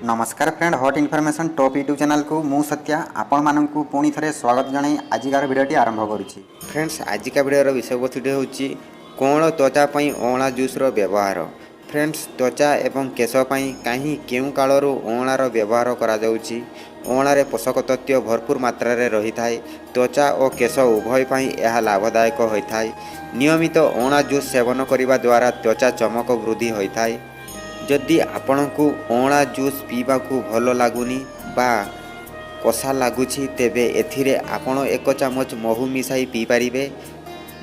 ନମସ୍କାର friend, hot information top YouTube ଚ୍ୟାନେଲକୁ ମୁଁ ସତ୍ୟା ଆପଣମାନଙ୍କୁ ପୁଣି ଥରେ ସ୍ୱାଗତ ଜଣାଇ ଆଜିକାର ଭିଡ଼ିଓଟି ଆରମ୍ଭ କରୁଛି। ଫ୍ରେଣ୍ଡସ୍, ଆଜିକା ଭିଡ଼ିଓର ବିଷୟବସ୍ତୁଟି ହେଉଛି କଅଁଳ ତ୍ୱଚା ପାଇଁ ଅଁଳା ଜୁସ୍ର ବ୍ୟବହାର। ଫ୍ରେଣ୍ଡସ୍, ତ୍ୱଚା ଏବଂ କେଶ ପାଇଁ କାହିଁ କେଉଁ କାଳରୁ ଅଁଳାର ବ୍ୟବହାର କରାଯାଉଛି। ଅଁଳାରେ ପୋଷକ ତତ୍ତ୍ୱ ଭରପୁର ମାତ୍ରାରେ ରହିଥାଏ। ତ୍ୱଚା ଓ କେଶ ଉଭୟ ପାଇଁ ଏହା ଲାଭଦାୟକ ହୋଇଥାଏ। ନିୟମିତ ଅଁଳା ଜୁସ୍ ସେବନ କରିବା ଦ୍ୱାରା ତ୍ୱଚା ଚମକ ବୃଦ୍ଧି ହୋଇଥାଏ। ଯଦି ଆପଣଙ୍କୁ ଅଁଳା ଜୁସ୍ ପିଇବାକୁ ଭଲ ଲାଗୁନି ବା କଷା ଲାଗୁଛି, ତେବେ ଏଥିରେ ଆପଣ ଏକ ଚାମଚ ମହୁ ମିଶାଇ ପିଇପାରିବେ।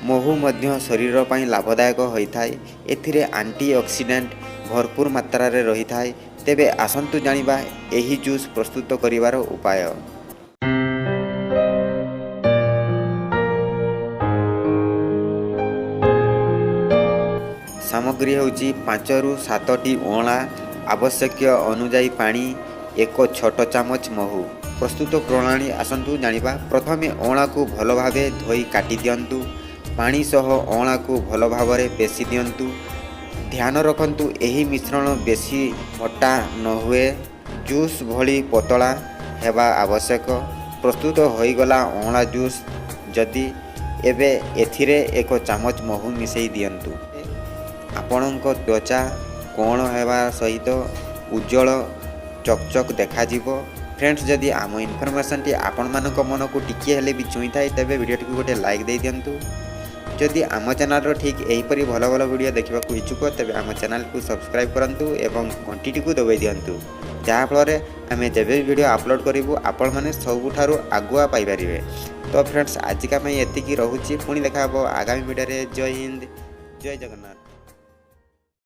ମହୁ ମଧ୍ୟ ଶରୀର ପାଇଁ ଲାଭଦାୟକ ହୋଇଥାଏ। ଏଥିରେ ଆଣ୍ଟିଅକ୍ସିଡେଣ୍ଟ ଭରପୁର ମାତ୍ରାରେ ରହିଥାଏ। ତେବେ ଆସନ୍ତୁ ଜାଣିବା ଏହି ଜୁସ୍ ପ୍ରସ୍ତୁତ କରିବାର ଉପାୟ। ସାମଗ୍ରୀ ହେଉଛି 5ରୁ 7ଟି ଅଁଳା, ଆବଶ୍ୟକୀୟ ଅନୁଯାୟୀ ପାଣି, ଏକ ଛୋଟ ଚାମଚ ମହୁ। ପ୍ରସ୍ତୁତ ପ୍ରଣାଳୀ ଆସନ୍ତୁ ଜାଣିବା। ପ୍ରଥମେ ଅଁଳାକୁ ଭଲ ଭାବେ ଧୋଇ କାଟି ଦିଅନ୍ତୁ। ପାଣି ସହ ଅଁଳାକୁ ଭଲ ଭାବରେ ପେଶି ଦିଅନ୍ତୁ। ଧ୍ୟାନ ରଖନ୍ତୁ, ଏହି ମିଶ୍ରଣ ବେଶୀ ମୋଟା ନ ହୁଏ, ଜୁସ୍ ଭଳି ପତଳା ହେବା ଆବଶ୍ୟକ। ପ୍ରସ୍ତୁତ ହୋଇଗଲା ଅଁଳା ଜୁସ୍ ଯଦି, ଏବେ ଏଥିରେ ଏକ ଚାମଚ ମହୁ ମିଶାଇ ଦିଅନ୍ତୁ। ଆପଣଙ୍କ ତ୍ୱଚା କଅଁଳ ହେବା ସହିତ ଉଜ୍ଜଳ ଚକଚକ ଦେଖାଯିବ। ଫ୍ରେଣ୍ଡସ୍, ଯଦି ଆମ ଇନଫର୍ମେସନ୍ଟି ଆପଣମାନଙ୍କ ମନକୁ ଟିକିଏ ହେଲେ ବି ଛୁଇଁଥାଏ, ତେବେ ଭିଡ଼ିଓଟିକୁ ଗୋଟେ ଲାଇକ୍ ଦେଇଦିଅନ୍ତୁ। ଯଦି ଆମ ଚ୍ୟାନେଲର ଠିକ୍ ଏହିପରି ଭଲ ଭଲ ଭିଡ଼ିଓ ଦେଖିବାକୁ ଇଚ୍ଛୁକ, ତେବେ ଆମ ଚ୍ୟାନେଲକୁ ସବସ୍କ୍ରାଇବ୍ କରନ୍ତୁ ଏବଂ ଘଣ୍ଟିଟିକୁ ଦବାଇ ଦିଅନ୍ତୁ, ଯାହାଫଳରେ ଆମେ ଯେବେ ବି ଭିଡ଼ିଓ ଅପଲୋଡ଼ କରିବୁ, ଆପଣମାନେ ସବୁଠାରୁ ଆଗୁଆ ପାଇପାରିବେ। ତ ଫ୍ରେଣ୍ଡସ୍, ଆଜିକା ପାଇଁ ଏତିକି ରହୁଛି। ପୁଣି ଦେଖା ହେବ ଆଗାମୀ ଭିଡ଼ିଓରେ। ଜୟ ହିନ୍ଦ, ଜୟ ଜଗନ୍ନାଥ।